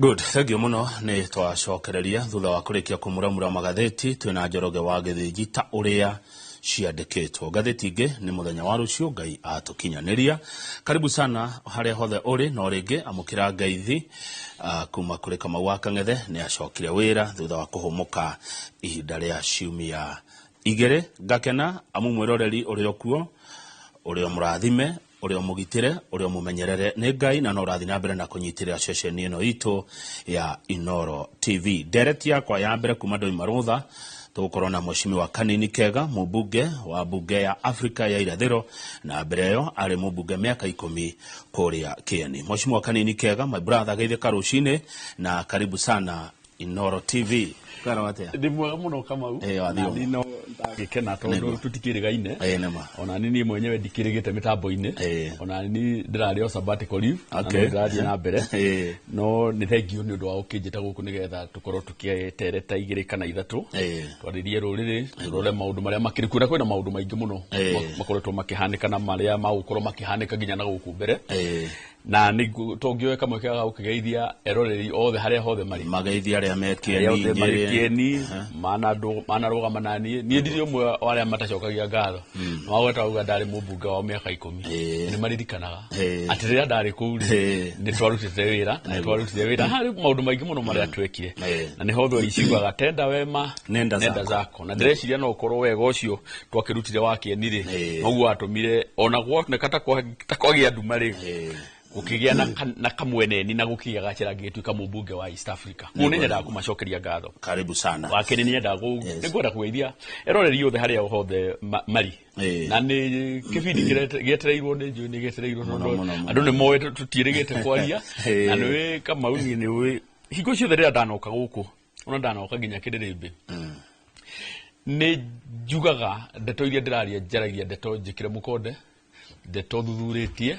Good, thank you muno. Nĩ twacokereria thutha wa kũrĩkia kũmuramura magathĩti twĩna Njoroge wa Gĩthĩnji ta ũrĩa ciandĩkĩtwo ngathĩti ingĩ. Nĩ mũthenya wa rũciũ Ngai atũkinyanĩria. Karibu sana harĩa hothe ũrĩ. No rĩngĩ amũkĩra ngeithi kuma kũrĩ Kamau wa Kang'ethe. Nĩ acokire wĩra thutha wa kũhũmũka ihinda rĩa ciumia 2. Ngakena amu mwĩroreri ũrĩ okuo, ũrĩ o mũrathime, ũrĩa ũmũgitĩre, ũrĩa ũmũmenyerere nĩ Ngai, na no ũrathiĩ na mbere na kũnyitĩrĩra ceceni ĩno itũ ya Inoro TV. Ndereti yakwa ya mbere kuma ndoima rũtha, tũgũkorwo na Mheshimiwa Kanini Kega, mũmbunge wa mbunge ya Afrika ya Irathĩro, na mbere ĩyo arĩ mũmbunge mĩaka 10 kũrĩa Kĩeni. Mheshimiwa Kanini Kega, my brother, geithĩka rũcinĩ na karibu sana Inoro TV. Kwĩra atĩa? Ndĩ mwega mũno, Kamau. Wathiĩ Na ũguo. niĩ no ndagĩkena tondũ tũtikĩrĩgaine. Ĩĩ, nĩma. Ona niĩ mwenyewe ndikĩrĩgĩte mĩtambo-inĩ. Ona niĩ ndĩrarĩ o sabbatical leave na no ndĩrathiĩ na mbere. No nĩ thengiũ nĩ ũndũ wa gũkĩnjĩta gũkũ nĩgetha tũkorwo tũkĩtereta igĩrĩ kana ithatũ, twarĩrie rũrĩrĩ, tũrore maũndũ marĩa makĩrĩ kuo, na kwĩna maũndũ maingĩ mũno makoretwo makĩhanĩka na marĩa magũkorwo makĩhanĩka nginya na gũkũ mbere. Na nĩ tongĩoe kamweke ga gũkĩgeithia eroreri othe harĩa hothe marĩ. Mageithia arĩa me Arĩa Kĩeni, othe marĩ Nyĩrĩ. Kĩeni manarũgama na niĩ. Niĩ ndirĩ ũmwe wa arĩa matacokagia ngatho. Wagweta uga ndarĩ mũmbunge wao mĩaka 10. Nĩ maririkanaga atĩ rĩrĩa ndarĩ kũu rĩ, nĩ twarutĩte wĩra na nĩ twarutire wĩra harĩ maũndũ maingĩ mũno marĩa twekire. Na nĩho thweri ciugaga tenda wema nenda zako. Zako. Na ndĩreciria no ũkorwo wega ũcio twakĩrutire wa Kĩeni rĩ, noguo watũmire ona gwoneka ta kwagĩa nduma rĩ, gũkĩgĩa na kamweneni na gũkĩgĩa gacĩra ngĩgĩtuĩka mũmbunge wa East Africa. Koguo nĩ nyendaga kũmacokeria ngatho. Karibu sana. Wa kerĩ, nĩ nyendaga nĩ ngwenda kũgeithia eroreri othe harĩa hothe marĩ. Na nĩ kĩbindi gĩetereirwo, nĩ njũĩ nĩ gĩetereirwo Mũno, tondũ mũno, mũno. andũ nĩ moĩ tũtiĩrĩgĩte kwaria. Na nĩ Kamau, niĩ nĩ ũĩ hingo ciothe rĩrĩa ndanoka gũkũ, ona ndanoka nginya kĩrĩrĩmbĩ, nĩ njugaga ndeto iria ndĩraria, njaragia ndeto njĩkĩre mũkonde, ndeto thuthurĩtie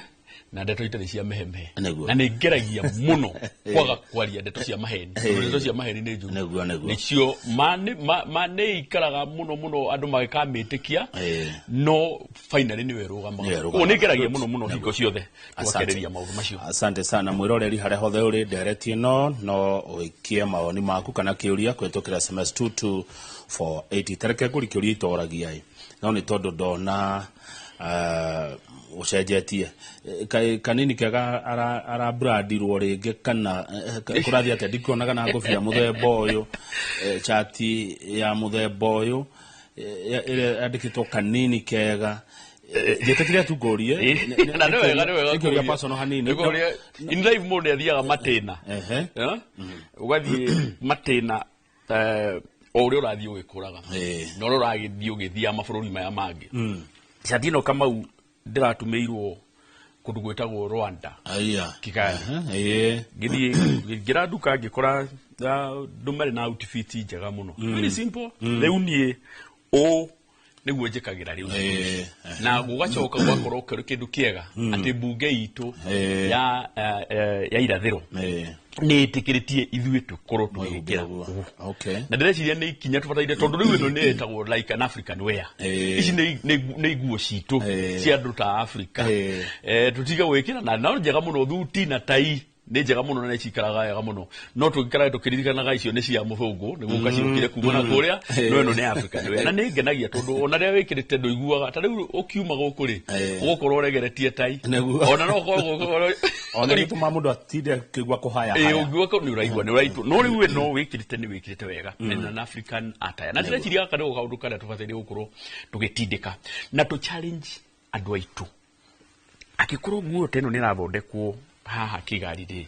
na ndeto itarĩ cia mehemehe. Na nĩ ngeragia mũno kwaga kwaria ndeto cia maheni, tondũ ndeto cia maheni nĩ njũru. Nĩguo, nĩguo. Nĩcio ma nĩ ikaraga mũno mũno andũ magĩkamĩtĩkia, no finally nĩwe Nĩwe ĩrũgamaga. ĩrũgamaga. Koguo nĩ ngeragia mũno mũno hingo ciothe Asante. tũgakereria maũndũ macio. Asante sana. Mwĩroreri harĩa hothe ũrĩ, ndereti ĩno no ũikie mawoni maku kana kĩũria kũhĩtũkĩra SMS 2248. Tareke ngũri kĩũria itoragia ĩ, no nĩ tondũ ndona ũcenjetie. Kaĩ Kanini Kega arabrandirwo rĩngĩ kana kũrathiĩ atĩa? Ndikuonaga na ngũbia mũthemba ũyũ, chati ya mũthemba ũyũ, ĩrĩa yandĩkĩtwo Kanini Kega. Njĩtĩkire tu ngũrie. Na nĩ wega, nĩ wega nĩ kĩũria kũũria. personal hanini. Nĩ kũũria, in life mũndũ nĩ athiaga matĩna. Ũgathiĩ matĩna o ũrĩa ũrathiĩ ũgĩkũraga na ũrĩa ũragĩthiĩ ũgĩthiaga mabũrũri maya mangĩ. Cati ĩno, Kamau, ndĩratumĩirwo kũndũ gwĩtagwo Rwanda, Aya. Kigali. Ngĩthiĩ ngĩingĩra nduka ngĩkora andũ marĩ na outfit njega mũno, very simple. Rĩu niĩ ũũ nĩguo njĩkagĩra rĩu. Na gũgacoka gũgakorwo kĩrĩ kĩndũ kĩega atĩ mbunge itũ ya irathĩro nĩ ĩtĩkĩrĩtie ithuĩ tũkorwo tũgĩkĩra ũguo. ũũ. Na ndĩreciria nĩ ikinya tũbataire tondũ rĩu ĩno nĩ ĩtagwo like an African wear. Ici nĩ nguo citũ cia andũ ta Africa. Tũtige gwĩkĩra na no njega mũno, thuti na tai nĩ njega mũno na nĩ cikaraga wega mũno, no tũgĩikaraga tũkĩririkanaga icio nĩ cia mũthũngũ nĩguo ũkaciũkire kuma na kũrĩa, no ĩno nĩ African wear na nĩ ngenagia tondũ ona rĩrĩa wĩkĩrĩte ndũiguaga ta rĩu ũkiuma gũkũ rĩ, ũgũkorwo ũregeretie tai. Ona no ũkorwo ũgũkorwo Ona gĩtũma mũndũ atinde akĩigua kũhaya Ĩĩ, haya. ũngiuga ko nĩ ũraigua nĩ ũraitwo, no rĩu ĩno wĩkĩrĩte nĩ wĩkĩrĩte wega na na African attire, na ndĩreciria gaka nĩko kaũndũ karĩa tũbataire gũkorwo tũgĩtindĩka na tũ challenge andũ aitũ. Angĩkorwo nguo ta ĩno nĩ ĩrathondekwo haha Kigali rĩ,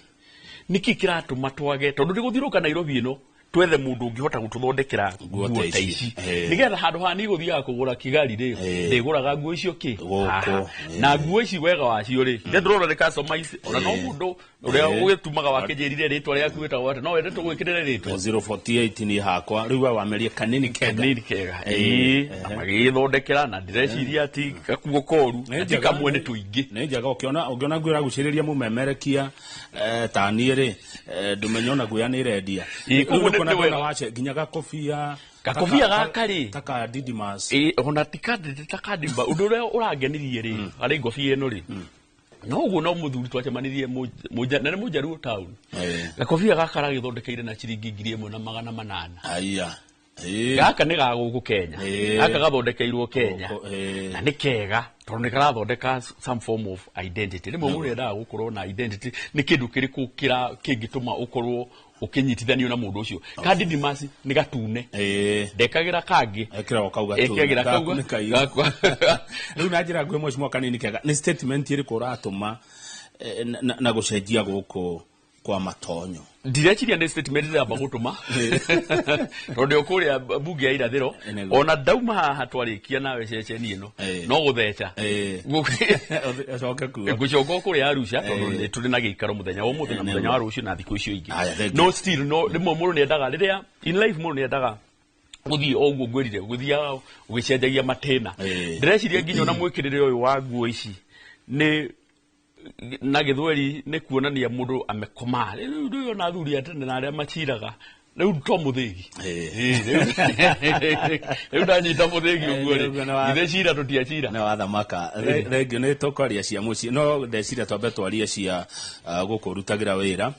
nĩkĩ kĩratũma twage? Tondũ nĩ gũthiũrũka Nairobi ĩno twethe mũndũ ũngĩhota gũtũthondekera Nguo nguo ta ta ici. ici, nĩgetha handũ haha niĩ gũthiaga kũgũra Kigali rĩ, ndĩgũraga nguo icio kĩ Gũkũ, haha. Na nguo ici wega wacio rĩ, nĩ ndĩrona nĩ customize, ona no mũndũ ũrĩa ũgĩtumaga wakĩnjĩrire rĩtwa rĩaku wĩtagwo atĩa, no wende tũgwĩkĩrĩre rĩtwa. 048 niĩ hakwa rĩu we wamerie Kanini Kega. Kanini Kega, ĩĩ, na magĩgĩthondekera na ndĩreciria ti gakuo koru Nĩ na ti njega. kamwe, nĩ tũingĩ. Nĩ njega. Ũngĩona nguo ĩragucĩrĩria mũmemerekia, ta niĩ rĩ, ndũmenye ona guoya nĩ ĩrendia. Ĩĩ, koguo Rĩu nĩkuona nĩ wega. ndona wace nginya gakobia. Gakobia gaka rĩ. Ta ka Didymus. Ĩĩ, ona ti ta kandimba. Ũndũ ũrĩa ũrangenirie rĩ harĩ ngobia ĩno rĩ, No ũguo no mũthuri twacemanirie na nĩ mũnjaruo town. Gakobia gaka aragĩthondekeire na ciringi 1800. Aya. Gaka nĩ ga gũkũ Kenya. Gaka gathondekeirwo Kenya. Na nĩ kega tondũ nĩ karathondeka some form of identity. Rĩmwe mũndũ endaga gũkorwo na identity nĩ kĩndũ kĩrĩkũ kĩngĩtũma ũkorwo ũkĩnyitithanio na mũndũ ũcio. Kandi Dimas nĩ gatune. Ndekagĩra kangĩ. Ekĩraga kau gatune. Ekĩragĩra kau Gaku nĩ kairũ. Rĩu na njĩra nguhĩ mheshimiwa Kanini Kega, nĩ statement ĩrĩkũ ũratũma na gũcenjia gũkũ kwa matonyo? Ndireciria nĩ statement ndĩramba gũtũma tondũ kũrĩa mbunge ya irathĩro ona ndauma haha twarĩkia nawe ceceni ĩno no gũtheca Ũcoke kuo. Ngũcoka kũrĩa Arusha tondũ nĩ tũrĩ na gĩikaro mũthenya wa ũmũthĩ na mũthenya wa rũciũ na thikũ icio ingĩ. Aya, thank you. No still no rĩmwe mũndũ nĩendaga rĩrĩa in life mũndũ nĩendaga gũthiĩ o ũguo ngwĩrire gũthiaga ũgĩcenjagia matĩna. Ndĩreciria nginya ona mwĩkĩrĩre ũyũ wa nguo ici nĩ na gĩthweri nĩ kuonania mũndũ amekomaa. Rĩu rĩu ona athuri a tene na arĩa maciraga rĩu to mũthĩgi. Rĩu ndanyita mũthĩgi ũguo rĩ, githĩ cira tũtiacira. Nĩ wathamaka. Rĩngĩ nĩ tũkwaria cia mũciĩ, no ndeciria twambe twarie cia gũkũ ũrutagĩra wĩra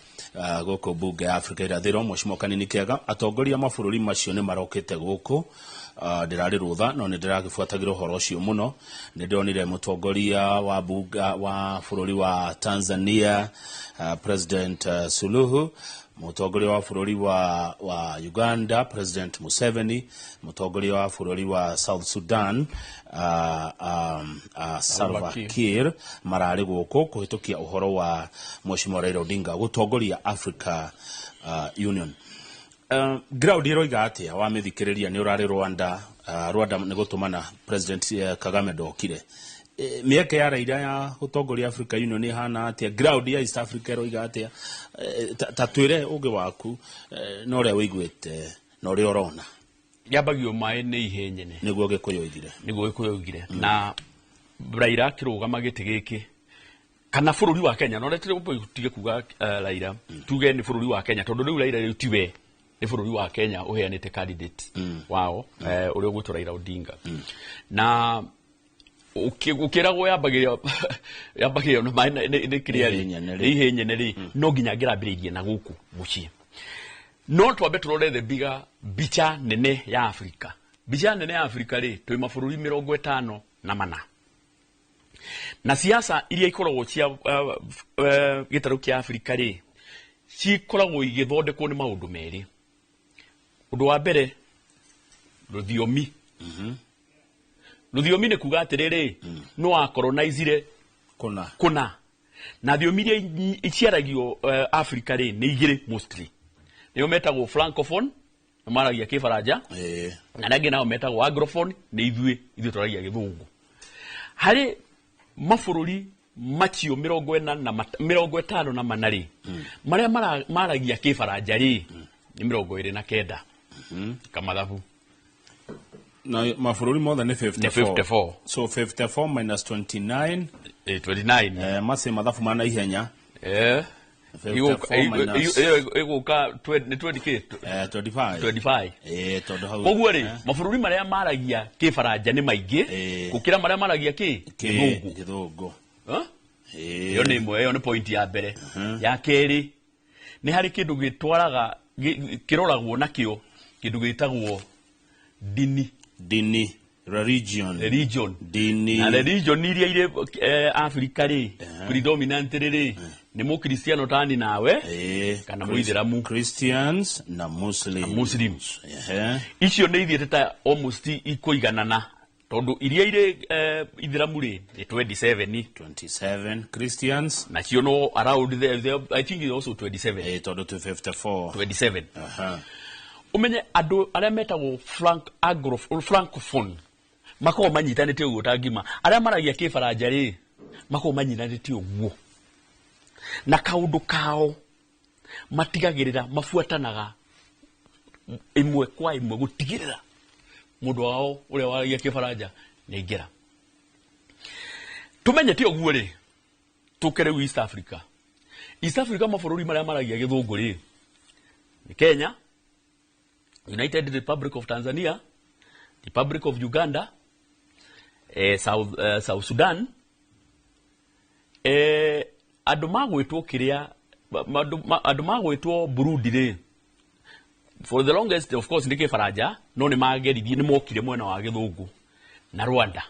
gũkũ mbunge ya Afrika irathĩro. Mheshimiwa Kanini Kega, atongoria mabũrũri macio nĩ marokĩte gũkũ. Ndĩrarĩ rũtha no nĩ ndĩragĩbuatagĩra ũhoro ũcio mũno. Nĩ ndonire mũtongoria wa bunge wa bũrũri wa Tanzania, President Suluhu, mũtongoria wa bũrũri wa Uganda President Museveni, mũtongoria wa bũrũri wa South Sudan Salva Kiir mararĩ gũkũ kũhĩtũkia ũhoro wa Mheshimiwa Raila Odinga gũtongoria Africa Union. Ground ĩroiga atĩa wamĩthikĩrĩria? Nĩ ũrarĩ Rwanda, Rwanda nĩ gũtũmana President Kagame ndokire. Mĩeke ya Raila ya gũtongoria Africa Union ĩhana atĩa? Ground ya East Africa ĩroiga atĩa? Ta twĩre ũgĩ waku na ũrĩa wĩiguĩte na ũrĩa ũrona. Yambagio maĩ nĩ ihĩ nyene. Nĩguo Gĩkũyũ oigire. Nĩguo Gĩkũyũ oigire. Na Raila akĩrũgama gĩtĩ gĩkĩ kana bũrũri wa Kenya, no reke kuga Raila tuge nĩ bũrũri wa Kenya tondũ rĩu Raila rĩu tiwe, nĩ bũrũri wa Kenya ũheanĩte candidate wao ũrĩa ũgwĩtwo Raila Odinga. Na ũkĩragwo yambagĩrĩria na maĩ nĩ kĩrĩa rĩ, nĩ ihĩ nyene rĩ, no nginya ngĩrambĩrĩirie na gũkũ mũciĩ. No twambe tũrore the bigger mbica nene ya Afrika. Mbica nene ya Afrika rĩ, twĩ mabũrũri 54. Na siasa iria ikoragwo cia gĩtarũ kĩa Afrika rĩ, cikoragwo igĩthondekwo nĩ maũndũ merĩ. Ũndũ wa mbere, rũthiomi. Rũthiomi nĩ kuga atĩrĩrĩ, no akolonizire kũna. Kũna. Na thiomi iria iciaragio Afrika rĩ, nĩ igĩrĩ mostly. Nĩo metagwo francophone, nĩ maragia Kĩbaranja, na arĩa angĩ nao metagwo anglophone, nĩ ithuĩ twaragia Gĩthũngũ. Harĩ mabũrũri macio 54 rĩ, marĩa maragia Kĩbaranja rĩ, nĩ 29. Kamathabu. Na mabũrũri mothe nĩ 54. Nĩ 54. So 54 minus 29. 29. Macio mathabu ma naihenya. 54 minus Ĩgũka nĩ 20 kĩ? 25. 25. Tondũ hau. Koguo rĩ, mabũrũri marĩa maragia Kĩbaranja nĩ maingĩ gũkĩra marĩa maragia kĩ? Gĩthũngũ. Gĩthũngũ. Ĩyo nĩ ĩmwe, ĩyo nĩ point ya mbere. Ya kerĩ, nĩ harĩ kĩndũ gĩtwaraga, kĩroragwo nakĩo, kĩndũ gĩtagwo dini. Dini. Religion. Religion. Dini. Na religion iria irĩ Afrika rĩ, predominantly rĩ, nĩ mũkristiano tani nawe, kana mũithĩramu. Christians na Muslims. Na Muslims. Icio nĩ ithiĩte ta almost ikũiganana, tondũ iria irĩ ithĩramu rĩ, nĩ 27. 27 Christians. Nacio no around there, I think it's also 27. Tondũ twĩ 54. 27. Ũmenye andũ arĩa metagwo francophone makoragwo manyitanĩte ũguo ta ngima. Arĩa maragia Kĩbaranja rĩ, makoragwo manyitanĩte ũguo. Na kaũndũ kao matigagĩrĩra mabuatanaga ĩmwe kwa ĩmwe gũtigĩrĩra mũndũ wao ũrĩa waragia Kĩbaranja nĩaingĩra. Tũmenye ti ũguo rĩ, tũke rĩu East Africa. East Africa mabũrũri marĩa maragia Gĩthũngũ rĩ, nĩ Kenya, United Republic of Tanzania, Republic of Uganda, South Sudan, Andũ magwĩtwo kĩrĩa andũ magwĩtwo Burundi rĩ, for the longest of course nĩ kĩbaranja, no nĩ mageririe, nĩ mokire mwena wa gĩthũngũ, na Rwanda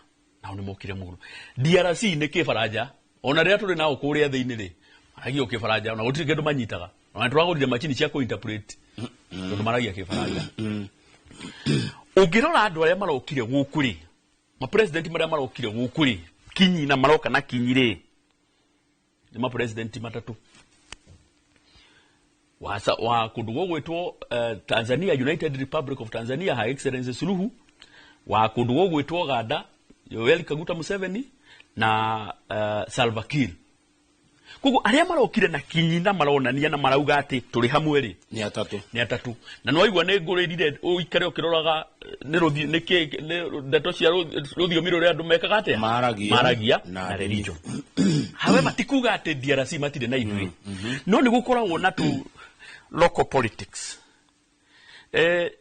nao nĩ mokire mũno. DRC nĩ kĩbaranja, ona rĩrĩa tũrĩ nao kũrĩa thĩinĩ rĩ, maragia o kĩbaranja, na gũtirĩ kĩndũ manyitaga. Ona tũragũrire macini cia kũ-interpret tondũ maragia kĩbaranja. Ũngĩrora andũ arĩa marokire gũkũ rĩ, mapresident marĩa marokire gũkũ rĩ, kinyi na maroka na kinyi rĩ, nĩ mapresident matatũ wa kũndũ gũgwĩtwo Tanzania, United Republic of Tanzania, Her Excellency Suluhu, wa kũndũ gũgwĩtwo Uganda, Yoweri Kaguta Museveni, na Salva Kiir. Koguo arĩa marokire na kinyi na maronania na marauga atĩ tũrĩ hamwe rĩ, nĩ atatũ. Nĩ atatũ. Na nĩ waigua nĩ ngũrĩrire ũikare ũkĩroraga nĩ rũthi nĩ kĩ nĩ ndeto cia rũthiomi rũrĩa andũ mekaga atĩa, maragia, maragia na na religion. However, ti kuga atĩ DRC matirĩ na ithuĩ, no nĩ gũkoragwo na tu local politics.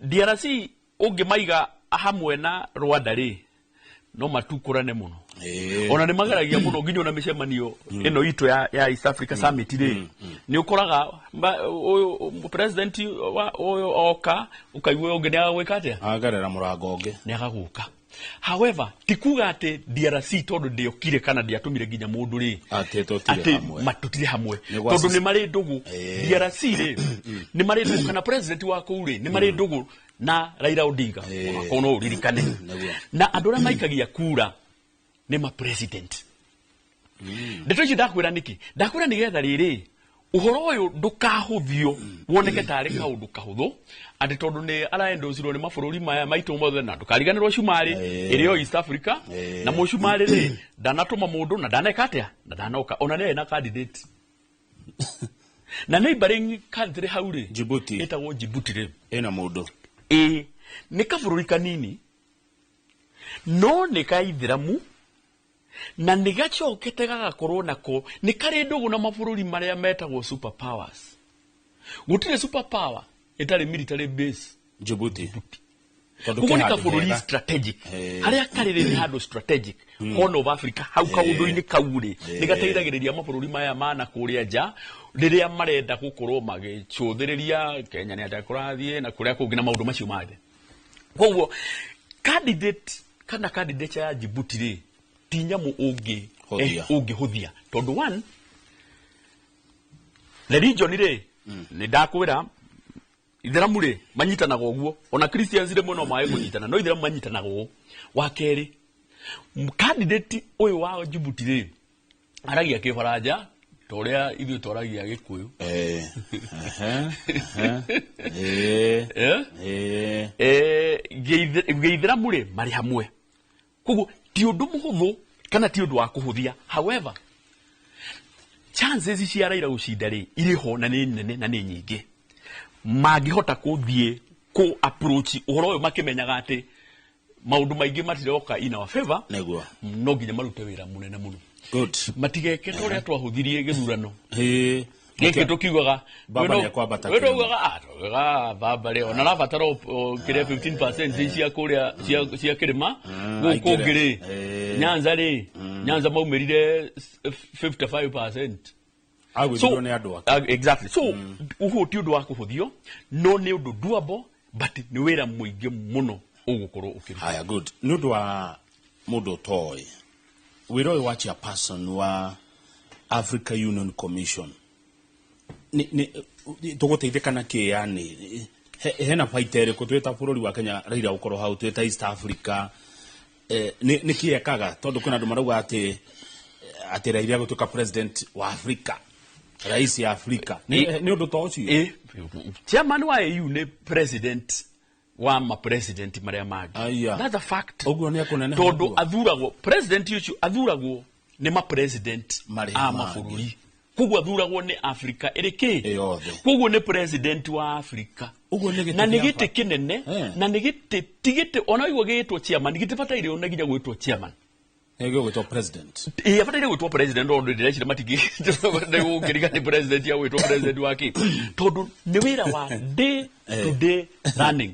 DRC ũngĩmaiga hamwe na Rwanda rĩ, no matukũrane mũno. Ona nĩ mageragia mũno nginya ona mĩcemanio ĩno itũ ya East Africa Summit rĩ, nĩ ũkoraga ũyũ president wa ũyũ oka, ũkaigua ũyũ ũngĩ nĩ agagwĩka atĩa, agerera mũrango ũngĩ, nĩ agagũka. However, ti kuga atĩ DRC tondũ ndĩokire kana ndĩatũmire nginya mũndũ rĩ, atĩ tũtirĩ atĩ hamwe. Matũtirĩ hamwe, Nĩ gwa tondũ nĩ marĩ ndũgũ. DRC rĩ, nĩ marĩ ndũgũ, kana president wa kũu rĩ, nĩ marĩ ndũgũ na Raila Odinga. Onakorwo no ũririkane. Nĩguo. Na andũ arĩa maikagia kura nĩ ma president. Ndeto ici ndakwĩra nĩkĩ? Ndakwĩra nĩgetha rĩrĩ ũhoro ũyũ ndũkahũthio woneke tarĩ kaũndũ kahũthũ, atĩ tondũ nĩ araendocirwo nĩ mabũrũri maya maitũ mothe, na ndũkariganĩrwo Cumarĩ ĩrĩ o East Africa. Na mũcumarĩ rĩ, ndanatũma mũndũ na ndaneka atĩa na ndanoka, ona nĩ na candidate na neighboring country hau rĩ, Djibouti. ĩtagwo Djibouti rĩ, ĩna mũndũ. Ĩĩ, nĩ kabũrũri kanini no nĩ ka ithĩramu, na nĩ gacokete gagakorwo nako nĩ karĩ ndũgũ na mabũrũri marĩa metagwo super powers. Gũtirĩ super power ĩtarĩ military base Djibouti, tondũ Koguo ke nĩ handũ kabũrũri hega. strategic. Harĩa karĩ rĩ, nĩ handũ strategic, Horn of Africa hau kaũndũ-inĩ kau rĩ, nĩ gateithagĩrĩria mabũrũri maya mana kũrĩa nja rĩrĩa marenda gũkorwo magĩcũthĩrĩria Kenya nĩ atĩa kũrathiĩ na kũrĩa kũngĩ na maũndũ macio mangĩ. Koguo candidate kana candidature ya Djibouti rĩ, ti nyamũ ũngĩ Hũthia. Ũngĩhũthia, tondũ one, religion rĩ, nĩ ndakwĩra itheramu rĩ manyitanaga ũguo, ona Christians rĩmwe no mage kũnyitana, no itheramu manyitanaga ũũ. Wa kerĩ, candidate ũyũ wa Djibouti rĩ, aragia kĩbaranja ta ũrĩa ithuĩ twaragia Gĩkũyũ. Ehe, ehe, Eh? Gĩithĩramu rĩ, marĩ hamwe. Koguo ti ũndũ mũhũthũ kana ti ũndũ wa kũhũthia. However, chances cia Raila gũcinda rĩ, irĩ ho na nĩ nene na nĩ nyingĩ, mangĩhota kũthiĩ kũ approach ũhoro ũyũ makĩmenyaga atĩ maũndũ maingĩ matiroka in our favor. No nginya marute wĩra mũnene mũno, matigeke ta ũrĩa twahũthirie gĩthurano gĩkĩ tũkiugaga. Baba nĩekwambata we kĩrĩma. Tũugaga, ah, tũugaga baba rĩ, ona arabatara o kĩrĩa 15% cia kũrĩa cia kĩrĩma gũkũ aingĩre. kũngĩ rĩ. Nyanza rĩ, Nyanza maumĩrire 55%. Agwĩthirwo nĩ andũ ake. Exactly. So ũguo ti ũndũ wa kũhũthio, no nĩ ũndũ doable, but nĩ wĩra mũingĩ mũno ũgũkorwo ũkĩruta. Haya, good. Nĩ ũndũ wa mũndũ ũtoĩ wĩra ũyũ wa chairperson wa Africa Union Commission, tũgũteithĩka na kĩ? Yani hena baita ĩrĩkũ twĩ ta bũrũri wa Kenya Raila gũkorwo hau, twĩ ta East Africa? Nĩ kĩ ekaga? Tondũ kwĩna andũ marauga atĩ Raila gũtuĩka president wa Africa, rais ya Africa, nĩ ũndũ ta ũcio. Chairman wa AU nĩ president wa ma president marĩa mangĩ. Aya. That's a fact. Ũguo nĩ ekũneneha Tondũ ũguo? athuragwo, president ũcio athuragwo nĩ ma president marĩa a mangĩ. Mabũrũri, koguo athuragwo nĩ Africa ĩrĩ kĩ Ĩyothe. Koguo nĩ president wa Africa. Ũguo nĩ gĩtĩ Na nĩ kĩa gĩtĩ kĩnene. Na nĩ gĩtĩ, ti gĩtĩ ona waigua gĩgĩtwo chairman, gĩtibataire ona nginya gwĩtwo chairman. Nĩgĩgwĩtwo president. Ĩĩ, abataire gwĩtwo president, tondũ ndĩreciria matingĩgũkĩriga nĩ president ya gwĩtwo president wa kĩ, tondũ nĩ wĩra wa day to day running.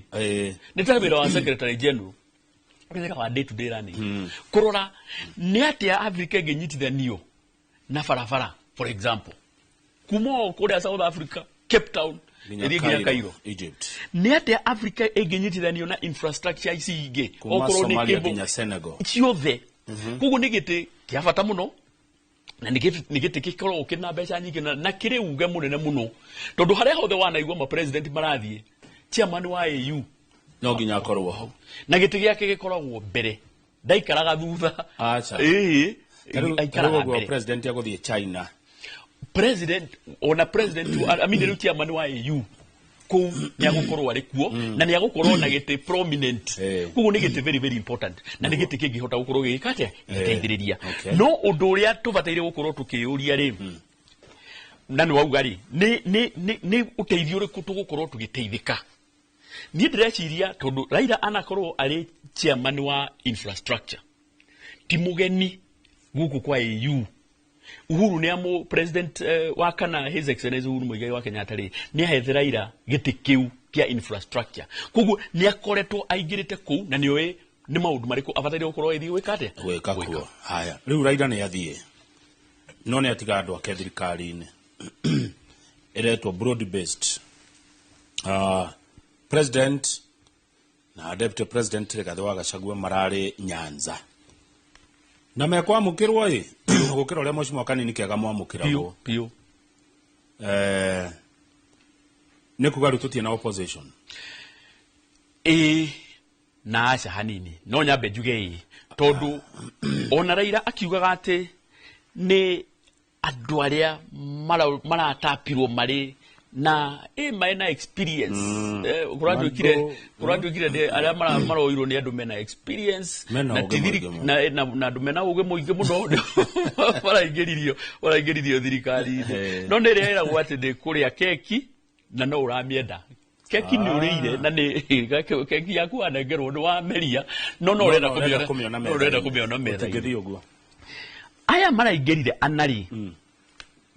Nĩ ta wĩra wa secretary general, nĩ wĩra wa day to day running, kũrora nĩ atĩa Africa ĩngĩnyitithanio na barabara. For example, kuma o kũrĩa South Africa, Cape Town, Nginya ĩthiĩ nginya Cairo. Egypt. Nĩ atĩa Africa ĩngĩnyitithanio na infrastructure ici ingĩ? Kuma Okorwo nĩ Somalia cable, nginya Senegal. Ciothe. Koguo nĩ gĩtĩ kĩa bata mũno na nĩ gĩtĩ gĩkoragwo kĩna mbeca nyingĩ na kĩrĩ uge mũnene mũno, tondũ harĩa hothe wanaigua ma president marathiĩ, chairman wa AU no nginya akorwo hau, na gĩtĩ gĩake gĩkoragwo mbere, ndaikaraga thutha. Aca. Ĩĩ, Tarĩu aikaraga ũguo mbere. President agũthiĩ China. President, ona president, I mean, rĩu chairman wa AU kũu nĩ agũkorwo arĩ kuo na nĩ agũkorwo na gĩtĩ prominent. Koguo nĩ gĩtĩ very very important na nĩ gĩtĩ kĩngĩhota gũkorwo gĩgĩka atĩa? Gĩgĩteithĩrĩria. No ũndũ ũrĩa tũbataire gũkorwo tũkĩũria rĩ, na nĩ wauga rĩ, nĩ ũteithio ũrĩkũ tũgũkorwo tũgĩteithĩka? Niĩ ndĩreciria tondũ Raila anakorwo arĩ chairman wa infrastructure, ti mũgeni gũkũ kwa AU. Uhuru nĩ amũ president wa kana, His Excellency Uhuru Muigai wa Kenyatta rĩ, nĩ ahete Raila gĩtĩ kĩu kĩa infrastructure. Koguo nĩ akoretwo aingĩrĩte kũu na nĩ oĩ nĩ maũndũ marĩkũ abataire gũkorwo agĩthiĩ gwĩka atĩa? Gwĩka kuo. Haya, rĩu Raila nĩ athiĩ, no nĩ atiga andũ ake thirikari-inĩ ĩretwo broad based. President na Deputy President Rigathi wa Gachagua mararĩ Nyanza na mekwamũkĩrwo ĩ gũkĩra ũrĩa Mheshimiwa Kanini Kega mwamũkĩragwo. Biũ. Nĩ kuga rĩu tũtirĩ na opposition? Ĩĩ na aca hanini. No nyambe njuge ĩĩ, tondũ ona Raila akiugaga atĩ nĩ andũ arĩa maratapirwo marĩ na marĩ na experience. Kũratuĩkire kũratuĩkire nĩ arĩa maroirwo nĩ andũ mena experience Mena na ũgĩ ti mũingĩ mũno. na andũ mena ũgĩ mũingĩ mũno maraingĩririo thirikari-inĩ. No nĩ ĩrĩa ĩragwo atĩ nĩ kũrĩa keki na no ũramĩenda keki nĩ ũrĩire na nĩ keki yaku wanengerwo nĩ wameria, no ũrenda ũrenda kũmĩona kũmĩona no ũrenda metha-inĩ. kũmĩona metha-inĩ. Gũtingĩthiĩ ũguo. Aya maraingĩrire anarĩ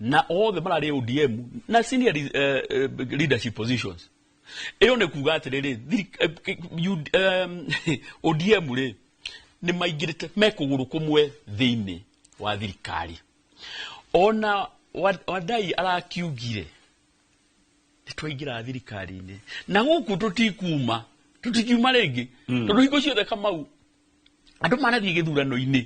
na othe mararĩ ODM na senior leadership positions. Ĩyo nĩ kuga atĩrĩrĩ, ODM rĩ, nĩ maingĩrĩte me kũgũrũ kũmwe thĩinĩ wa thirikari. Ona Wadai arakiugire nĩ twaingĩra thirikari-inĩ na gũkũ tũtikuma, tũtikiuma rĩngĩ, tondũ hingo ciothe, Kamau, andũ manathiĩ gĩthurano-inĩ,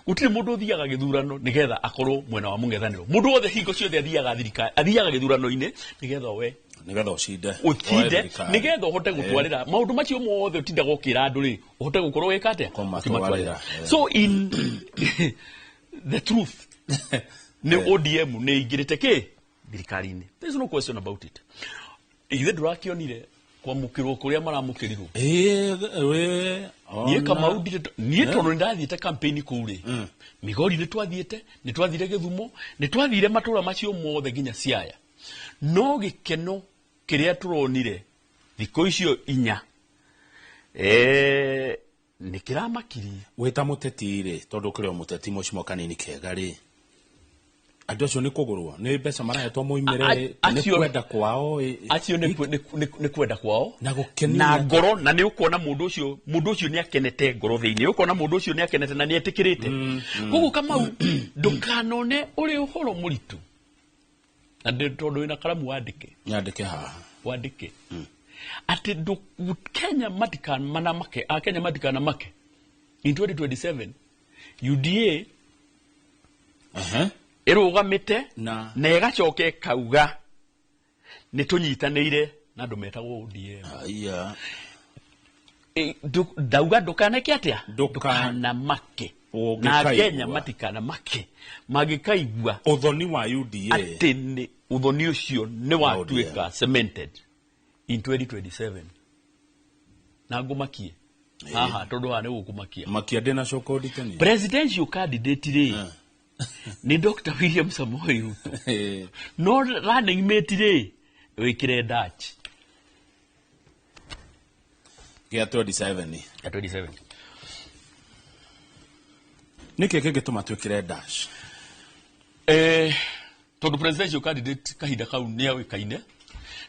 gũtirĩ mũndũ ũthiaga gĩthurano nĩgetha akorwo mwena wa mũng'ethanĩro. Mũndũ wothe hingo ciothe athiaga thirikari, athiaga gĩthurano-inĩ nĩgetha we nĩgetha ũcinde. Woe ũcinde, thirikari. Nĩgetha ũhote gũtwarĩra maũndũ macio mothe ũtindaga ũkĩra andũ rĩ, ũhote gũkorwo wĩka atĩa? Kũmatwarĩra. Ũkĩmatwarĩra. So in the truth nĩ ODM nĩ ingĩrĩte kĩ thirikari-inĩ. There is no question about it. Ithe ndũrakĩonire kwamũkĩrwo kũrĩa maramũkĩrirwo? Ĩĩ, we Niĩ ona- Kamau ndirĩ, niĩ tondũ nĩ ndathiĩte campaign kũu rĩ, Migori nĩ twathiĩte, nĩ twathire Gĩthumo, nĩ twathire matũra macio mothe nginya Siaya, no gĩkeno kĩrĩa tũronire thikũ icio 4 nĩ kĩramakirie. Wĩta mũteti rĩ, tondũ ũkĩrĩ o mũteti, Mheshimiwa Kanini Kega rĩ, andũ acio nĩ kũgũrwo nĩ mbeca marahetwo moimĩre? Nĩ kwenda kwao ĩ? Acio nĩ kwenda kwao Na gũkenio na ngoro, na nĩ ũkuona mũndũ ũcio nĩ akenete ngoro thĩinĩ, ũkona mũndũ ũcio nĩ akenete na nĩ etĩkĩrĩte. Koguo Kamau, ndũkanone ũrĩ ũhoro mũritũ, na tondũ wĩna karamu wandĩke. Nyandĩke haha. Wandĩke atĩ Kenya matikanamake, Akenya matikanamake in 2027 UDA ĩrũgamĩte na ĩgacoka ĩkauga nĩ tũnyitanĩire na andũ metagwo ODM. Aya. Ndauga ndũkaneke atĩa? Ndũkanamake. Na Ũngĩkaigua. Kenya matikanamake mangĩkaigua ũthoni wa UDA atĩ nĩ ũthoni ũcio nĩ watuĩka cemented in 2027. Na ngũmakie haha tondũ haha nĩ gũkũmakia. Makia ndĩna coko nditani. Presidential candidate rĩ, nĩ Dr. William Samoei Ruto, no running mate rĩ, wĩkĩre Dutch. Gĩa 27. Ya 27. Nĩkĩ kĩngĩtũma twĩkĩre dash? Tondũ presidential candidate kahinda kau nĩ oĩkaine,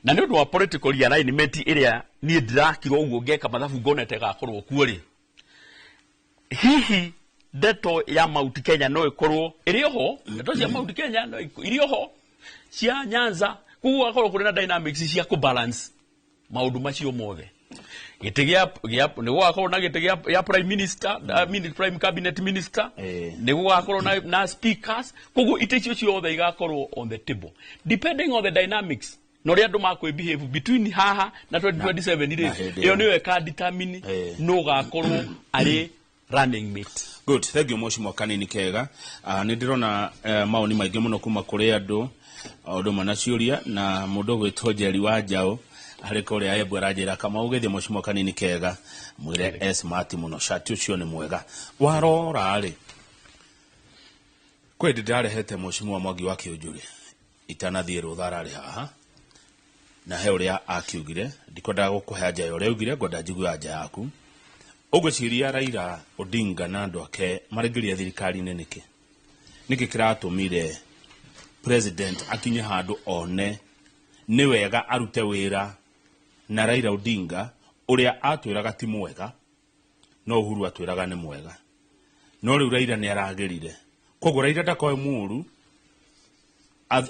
na nĩ ũndũ wa political realignment ĩrĩa niĩ ndĩrakira ũguo ngeka mathabu ngonete gakorwo kuo rĩ, hihi Ndeto ya Mount Kenya no ĩkorwo ĩrĩ oho, ndeto cia Mount Kenya no irĩ oho cia Nyanza, koguo gũgakorwo kũrĩ na dynamics cia kũbalance maũndũ macio mothe. Gĩtĩ gĩa nĩ gũgakorwo na gĩtĩ gĩa prime minister, I mean prime cabinet minister, nĩ gũgakorwo na speakers, koguo itĩ icio ciothe igakorwo on the table depending on the dynamics na ũrĩa andũ makwĩ behave between haha na 2027 rĩ, na hĩndĩ ĩyo ĩyo. Nĩyo ĩka determine nũ ũgakorwo arĩ running mate. Good, thank you mheshimiwa Kanini Kega. Nĩ ndĩrona maoni maingĩ mũno kuma kũrĩ andũ o ũndũ ũmwe na ciũria, na mũndũ ũgwĩtwo Njeri wa Njaũ harĩ kũrĩa Embu aranjĩra, Kamau, gĩthiĩ mheshimiwa Kanini Kega mwĩre e smart mũno, cati ũcio nĩ mwega. Warora rĩ, kwĩ hĩndĩ ndĩrarehete mheshimiwa Mwangi wa Kĩũnjũrĩ itanathiĩ rũtha, ararĩ haha na he ũrĩa akiugire. Ndikwendaga gũkũhe anja ya ũrĩa augire, ngwenda njigue anja yaku. Ũgwĩciria Raila Odinga na andũ ake maraingĩria thirikari-inĩ nĩkĩ? Nĩkĩ kĩratũmire president akinye handũ one nĩ wega arute wĩra na Raila Odinga, ũrĩa atwĩraga ti mwega, no Uhuru atwĩraga nĩ mwega, no rĩu Raila nĩ aragĩrire, koguo Raila ndakoe mũru?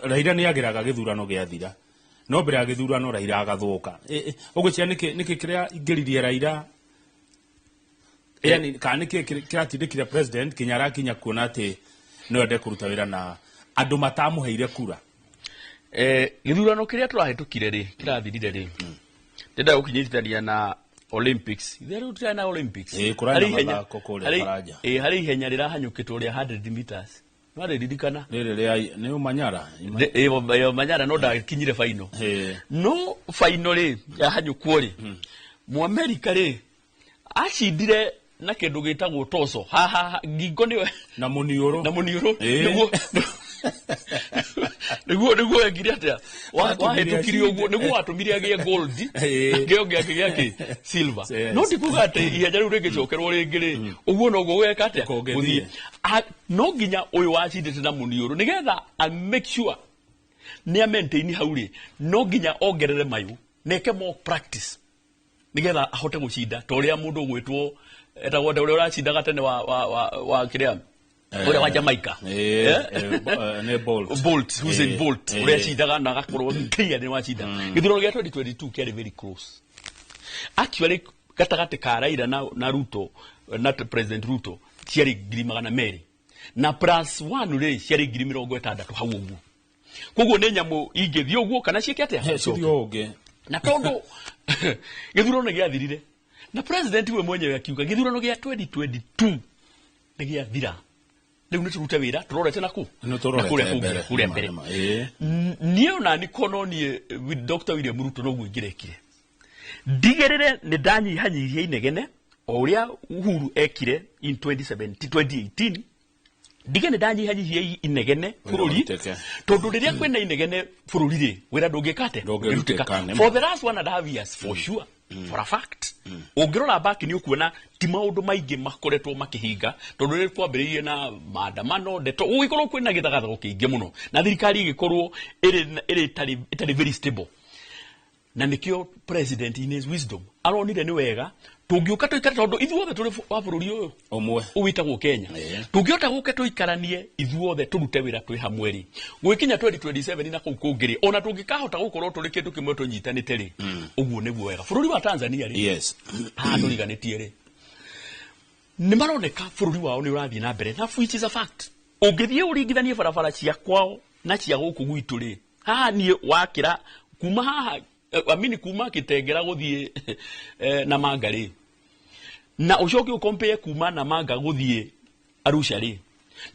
Raila nĩ agĩraga gĩthurano gĩathira, no mbere ya gĩthurano Raila agathũka. Ũgwĩciria nĩkĩ kĩrĩa ingĩririe Raila, yani kana nĩkĩ kĩratindĩkire president kinya arakinya kuona atĩ no ende kũruta wĩra na andũ matamũheire kura? Gĩthurano kĩrĩa tũrahĩtũkire rĩ, kĩrathirire rĩ, ndĩrenda gũkinyitithania na Olympics. Ithe rĩu tũtirarĩ na Olympics. Ĩĩ, kũrarĩ na Harĩ ihenya- mathako kũrĩa Faranja. Ĩĩ, harĩ ihenya rĩrahanyũkĩtwo rĩa 100 meters, no rĩririkana? Rĩrĩ rĩa nĩ Manyara. Ĩĩ, Manyara, no ndakinyire final. No final rĩ, yahanyũkwo rĩ, Mũamerika rĩ acindire na kĩndũ gĩtagwo toso haha ngingo nĩyo na mũniũrũ. Na mũniũrũ. Nĩguo ekire atĩa? Watũmire Wahĩtũkire ũguo acinde. Nĩguo watũmire agĩe gold, kĩo gĩake gĩakĩ silver. No ti kuga atĩ ihenya rĩu rĩngĩcokerwo rĩngĩ rĩ, ũguo noguo gweka atĩa? Kũngĩthiĩ. Gũthiĩ. No nginya ũyũ wacindĩte na mũniũrũ, nĩgetha a make sure nĩ a maintain hau rĩ, no nginya ongerere mayũ na eke more practice nigetha ahote gũcinda ta ũrĩa mũndũ ũgwĩtwo etagwo ũrĩa ũracindaga tene wa kĩrĩa, ũrĩa wa Jamaica. Eh? Nĩ Bolt. Bolt, Usain Bolt, ũrĩa acindaga na agakorwo clear nĩ wacinda. Gĩthurano gĩa 2022 kĩarĩ very close actually, gatagatĩ ka Raila na Ruto, na President Ruto, ciarĩ 200,000 na plus one rĩ, ciarĩ 60,000 hau ũguo. Koguo nĩ nyamũ ingĩthiĩ ũguo kana ciĩke atĩa? Cithiĩ o ũngĩ. Na tondũ gĩthurano nĩ gĩathirire na president we mwenyewe akiuga gĩthurano gĩa 2022 nĩ gĩathira, rĩu nĩ tũrute wĩra tũrorete na kũ? Nĩ tũrorete Na kũrĩa kũngĩ, mbere. Kũrĩa mbere. Nĩma, Niĩ ona nĩ kono niĩ with Dr. William Ruto noguo ingĩrekire, ndigĩrĩre nĩ ndanyihanyihia inegene o ũrĩa Uhuru ekire in 2017, 2018, ndige nĩ ndanyihanyihia inegene bũrũri, ũrutĩke. Tondũ rĩrĩa kwĩna inegene bũrũri rĩ, wĩra ndũngĩka atĩa? Ndũngĩrutĩka, nĩma. For the last 1.5 years, for sure, for a fact, ũngĩrora back nĩ ũkuona ti maũndũ maingĩ makoretwo makĩhinga, tondũ rĩrĩa twambĩrĩirie na maandamano, ndeto gũgĩkorwo kwĩna gĩthagathago kĩingĩ mũno na thirikari ĩgĩkorwo ĩrĩ ĩtarĩ very stable, na nĩkĩo president in his wisdom aronire nĩ wega tũngĩũka tũikare, tondũ ithuothe tũrĩ wa bũrũri ũyũ ũmwe ũwĩtagwo Kenya. Tũngĩhota gũke tũikaranie ithuothe, tũrute wĩra twĩ hamwe rĩ, gwĩkinya 2027 na kũu kũngĩ rĩ, ona tũngĩkahota gũkorwo tũrĩ kĩndũ kĩmwe tũnyitanĩte rĩ, ũguo nĩguo wega. Bũrũri wa Tanzania rĩ, haha tũriganĩtie rĩ, nĩ maroneka bũrũri wao nĩ ũrathiĩ na mbere, na which is a fact. Ũngĩthiĩ ũringithanie barabara cia kwao na cia gũkũ gwitũ rĩ, haha niĩ wakĩra kuma haha, I mean kuma Kitengera gũthiĩ Namanga rĩ, na ũcoke ũkompere kuma Namanga gũthiĩ Arusha rĩ,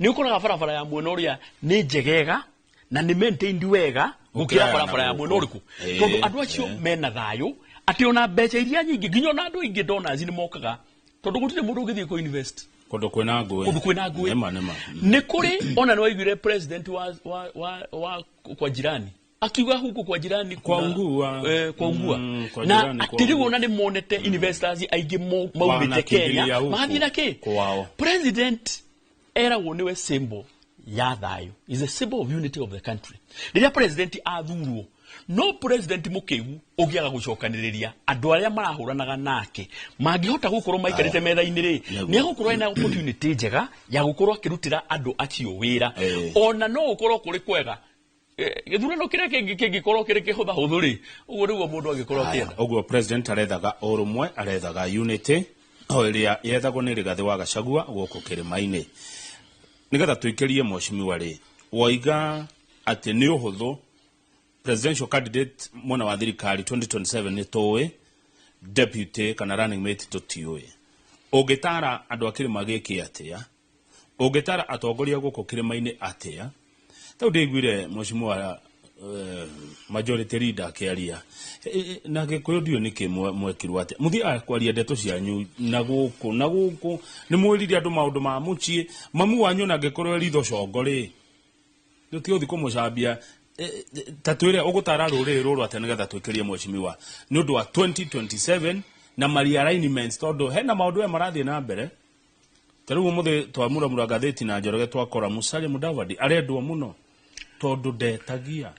nĩ ũkoraga barabara ya mwena ũrĩa nĩ njegega na nĩ maintained wega gũkĩra Gũkĩra ya barabara ya na mwena gũkũ. ũrĩkũ, tondũ andũ acio mena thayũ, atĩ ona mbeca iria nyingĩ, nginya ona andũ aingĩ donors nĩ mokaga, tondũ gũtirĩ mũndũ ũngĩthiĩ kũ invest kũndũ kwĩna ngũĩ. Kũndũ kwĩna ngũĩ. Nĩma. Nĩ kũrĩ ona nĩ waiguire president wa kwa jirani akiuga huku kwa jirani Kwa Ungua. Kwa Ungua. Kwa na jirani, kwa atĩ rĩu Ungua. ona nĩ monete investors aingĩ maumĩte Wanakimbilia Kenya huku. magathiĩ na kĩ? Kwao. President eragwo nĩwe symbol ya thayũ, is a symbol of unity of the country. Rĩrĩa president athurwo No president mũkĩgu ũngĩaga gũcokanĩrĩria andũ arĩa marahũranaga nake mangĩhota gũkorwo maikarĩte metha-inĩ rĩ, nĩ egũkorwo ena opportunity njega ya gũkorwo akĩrutĩra andũ acio wĩra. Ona no gũkorwo kũrĩ kwega gĩthurano kĩrĩa kĩngĩ kĩngĩkorwo kĩrĩ kĩhũthahũthũ rĩ, ũguo nĩguo mũndũ angĩkorwo akĩenda. Ũguo president arethaga ũrũmwe, arethaga unity o ĩrĩa yethagwo nĩ Rigathĩ wa Gachagua gũkũ kĩrĩma-inĩ. Nĩgetha tũikĩrie mheshimiwa rĩ, woiga atĩ nĩ ũhũthũ presidential candidate mwena wa thirikari 2027 nĩ tũĩ, deputy kana running mate tũtiũĩ. Ũngĩtara andũ a kĩrĩma gĩkĩ atĩa? Ũngĩtara atongoria gũkũ kĩrĩma-inĩ atĩa? Tau ndĩiguire mheshimiwa majority leader akĩaria na Gĩkũyũ ndiũĩ nĩkĩ mwekirwo atĩa. Mũthiaga kwaria ndeto cianyu na gũkũ na gũkũ, nĩ mwĩrire andũ maũndũ ma mũciĩ, mamu wanyu ona angĩkorwo e ritho congo rĩ, tũtigũthiĩ kũmũcambia. Ta twĩre ũgũtara rũrĩrĩ rũrũ atĩa nĩgetha twĩkĩrie mheshimiwa nĩ ũndũ wa 2027 na realignments, tondũ hena maũndũ aya marathiĩ na mbere. Ta rĩu ũmũthĩ twamuramura ngathĩti na Njoroge twakora Musalia Mudavadi arendwo mũno tondũ ndetagia.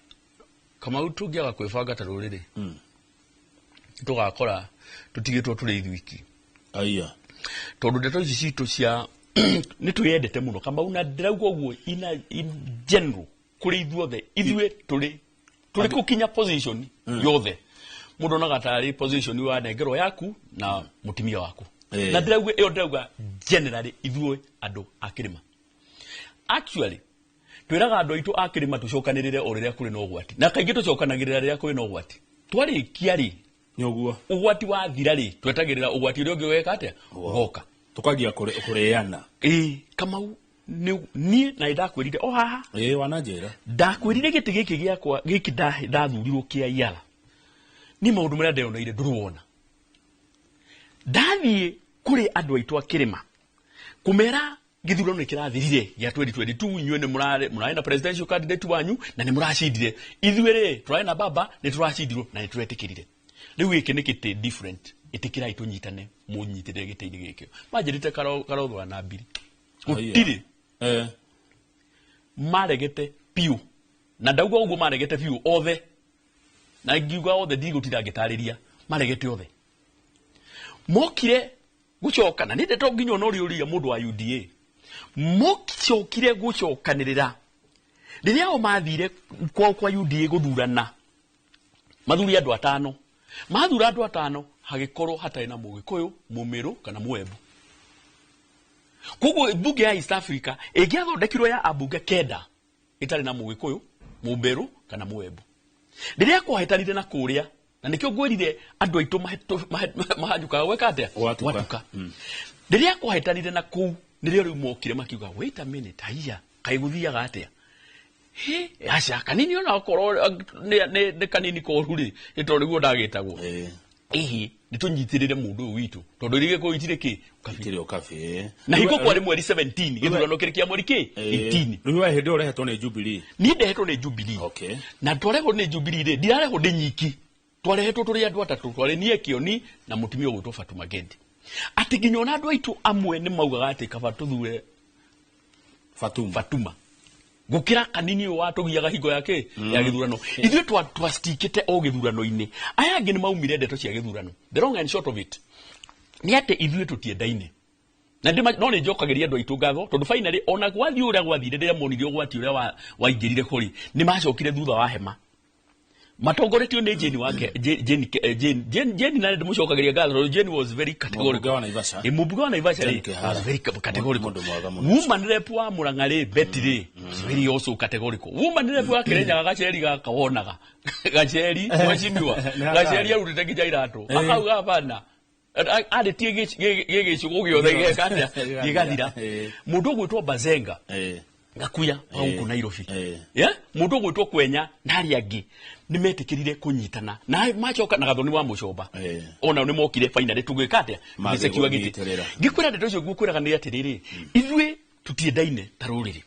Kamau, tũngĩaga kwĩbanga ta rũrĩrĩ tũgakora tũtigĩtwo tũrĩ ithuiki. Aya. Tondũ ndeto ici citũ cia nĩ twĩyendete mũno Kamau, na ndĩrauga ũguo in general kũrĩ ithuothe, ithuĩ tũrĩ gũkinya position yothe mũndũ onaga tarĩ position wanengerwo yaku na mũtumia waku. Na ndĩrauga ĩyo, ndĩrauga generally ithuĩ andũ a kĩrĩma. Actually twĩraga andũ aitũ a kĩrĩma tũcokanĩrĩre o rĩrĩa kũrĩ na ũgwati, na kaingĩ tũcokanagĩrĩra rĩrĩa kũrĩ na ũgwati. Twarĩkia rĩ, nĩ ũguo ũgwati wathira rĩ, twetagĩrĩra ũgwati ũrĩa ũngĩ ũgeka atĩa, ũgoka. Tũkanjia kũrĩana. Ĩĩ Kamau, niĩ na nĩndakwĩrire o haha. Ĩĩ, wananjĩra. Ndakwĩrire gĩtĩ gĩkĩ gĩakwa gĩkĩ ndathurirwo kĩa Iara, niĩ maũndũ marĩa ndeyoneire ndũrĩ wona. Ndathiĩ kũrĩ andũ aitũ a kĩrĩma kũmera gĩthurano nĩ kĩrathirire gĩa 2022, inyuĩ nĩ mũrarĩ na presidential candidate wanyu na nĩ mũracindire, ithuĩ rĩ tũrarĩ na baba nĩ tũracindirwo na nĩ tũretĩkĩrire, rĩu gĩkĩ nĩ gĩtĩ different, ĩtĩkĩrai tũnyitane mũnyitĩrĩre gĩtĩ-inĩ gĩkĩ. Manjĩrĩte karothwa na mbiri gũtirĩ. Maregete biũ, na ndauga ũguo maregete biũ othe, na ngiuga othe ndigũtinda ngĩtarĩria, maregete othe. Mokire gũcoka na nĩ ndeto nginya ona ũrĩa ũria mũndũ wa UDA, mocokire gũcokanĩrĩra rĩrĩa o mathire kwao kwa UDA gũthurana, mathuri andũ atano, mathura andũ atano hagĩkorwo hatarĩ na Mũgĩkũyũ, Mũmĩrũ kana Mũembu. Koguo mbunge ya East Africa ĩngĩathondekirwo ya ambunge 9 ĩtarĩ na Mũgĩkũyũ, Mũmĩrũ kana Mũembu. Rĩrĩa kwahĩtanire na kũrĩa, na nĩkĩo ngwĩrire andũ aitũ mahanyũkaga gwĩka atĩa, Gwatuka. Rĩrĩa kwahĩtanire na kũu nĩrĩo rĩu mokire makiuga wait a minute, haiya kaĩ gũthiaga atĩa, he aca kanini ona okorwo nĩ kanini koru rĩ, nĩ tondũ nĩguo ndagĩtagwo. Ĩhĩ nĩ tũnyitĩrĩre mũndũ ũyũ witũ tondũ rĩrĩa gĩkũyũ itirĩ kĩ ũkabi. Itirĩ ũkabi. Na hingo kwarĩ mweri 17, gĩthurano kĩrĩ kĩa mweri kĩ 18. Rĩu we hĩndĩ ĩyo ũrehetwo nĩ Jubilee? Niĩ ndehetwo nĩ Jubilee. Na twarehwo nĩ Jubilee rĩ, ndirarehwo ndĩ nyiki, twarehetwo tũrĩ andũ atatũ, twarĩ niĩ Kĩoni na mũtumia ũgwĩtwo Fatuma Gendi. Atĩ nginya ona andũ aitũ amwe nĩ maugaga atĩ kaba tũthure Fatuma, Fatuma gũkĩra kanini ũyũ watũgiaga hingo ya kĩ ya gĩthurano. Ithuĩ twastikĩte o gĩthurano-inĩ, aya angĩ nĩ maumire ndeto cia gĩthurano. The long and short of it nĩ atĩ ithuĩ tũtiendaine na no nĩ njokagĩria andũ aitũ ngatho tondũ finally ona gwathiĩ ũrĩa gwathire, rĩrĩa monire ũgwati ũrĩa waingĩrire kũrĩ, nĩ macokire thutha wa hema matongoretio nĩ Jane wake Jane, Jane, Jane, Jane, na ndĩmũcokagĩria ngatho tondũ Jane was very categorical. Mũmbunge wa Naivasha. Mũmbunge wa Naivasha Jane rĩ Kihara. was very categorical. Mũndũ mwega mũno. Woman rep wa Murang'a rĩ, Betty rĩ, was very also categorical. Woman rep wa Kirinyaga Gaceri gaka wonaga Gaceri mheshimiwa Nĩ hatari. Gaceri arutĩte nginya iratũ akauga hapana, arĩtie gĩgĩcũgũ gĩothe gĩgeka atĩa, gĩgathira. Mũndũ ũgwĩtwo Bazenga Gakuya wa gũkũ Nairobi, yeah? Mũndũ ũgwĩtwo Kwenya na arĩa angĩ nĩ metĩkĩrire kũnyitana na macoka na Gathoni wa Mũcomba, onao nĩ mokire finally tũgĩka atĩa, Mathiĩ tũgĩsekiwa gĩtĩ. kũnyitĩrĩra. Ngĩkwĩra ndeto icio ngũkwĩraga nĩ atĩrĩrĩ, ithuĩ tũtiendaine ta rũrĩrĩ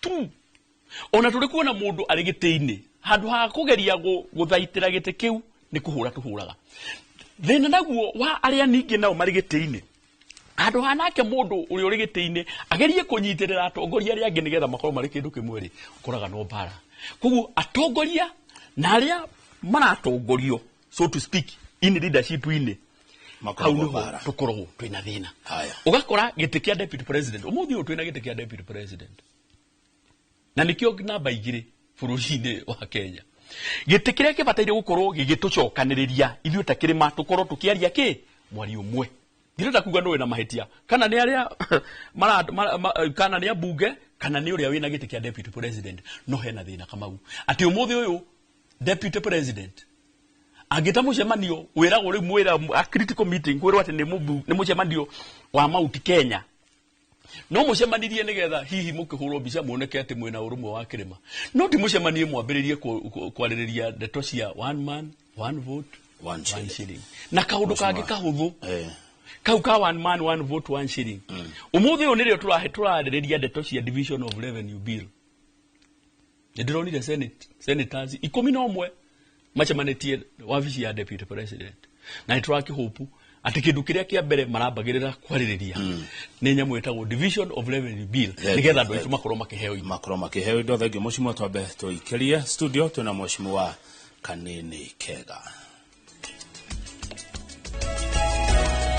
tu, ona tũrĩ kuona mũndũ arĩ gĩtĩ-inĩ, handũ ha kũgeria gũthaitĩra gĩtĩ kĩu nĩ kũhũra tũhũraga. Thĩna naguo wa arĩa ningĩ nao marĩ gĩtĩ-inĩ, handũ ha nake mũndũ ũrĩa ũrĩ gĩtĩ-inĩ agerie kũnyitĩrĩra atongoria arĩa angĩ nĩgetha makorwo marĩ kĩndũ kĩmwe rĩ, ũkoraga no mbara. Koguo atongoria Na arĩa maratongorio, so to speak, in leadership inĩ hau Makoragwo niho mbara. tũkoragwo twĩna thĩna. Haya. Ũgakora gĩtĩ kĩa deputy president, ũmũthĩ ũyũ twĩna gĩtĩ kĩa deputy president na nĩkĩo namba 2 bũrũri-inĩ wa Kenya, gĩtĩ kĩrĩa kĩbataire gũkorwo gĩgĩtũcokanĩrĩria ithuĩ ta kĩrĩma, tũkorwo tũkĩaria kĩ mwario ũmwe. Ndirenda kuga nũ wĩna mahĩtia, kana nĩ arĩa kana nĩ ambunge, kana nĩ ũrĩa wĩna gĩtĩ kĩa deputy president, no hena thĩna Kamau atĩ ũmũthĩ ũyũ deputy president angĩta mũcemanio wĩragwo rĩu mwĩra a critical meeting, kwĩrwo atĩ nĩ mũcemanio wa Mount Kenya, no mũcemanirie nĩgetha hihi mũkĩhũrwo mbica muoneke atĩ mwĩna ũrũmwe wa kĩrĩma, no ti mũcemanie mwambĩrĩrie kwarĩrĩria ndeto cia one man, one vote, one shilling. Shilling. Na kaũndũ kangĩ kahũthũ, kau ka one man, one vote, one shilling, ũmũthĩ ũyũ nĩrĩo tũrarĩrĩria ndeto cia division of revenue bill. Nĩ ndĩronire senators 11 macemanĩtie wabici ya deputy president, na nĩ tũrakĩhũpu atĩ kĩndũ kĩrĩa kĩa mbere marambagĩrĩra kwarĩrĩria nĩ nyamũ ĩtagwo division of revenue bill, nĩgetha andũ aitũ makorwo makĩheo indo. Makorwo makĩheo indo. Thengiũ, mũcimwa. Twambe tũikĩrie studio, twĩna mũcimwa Kanini Kega.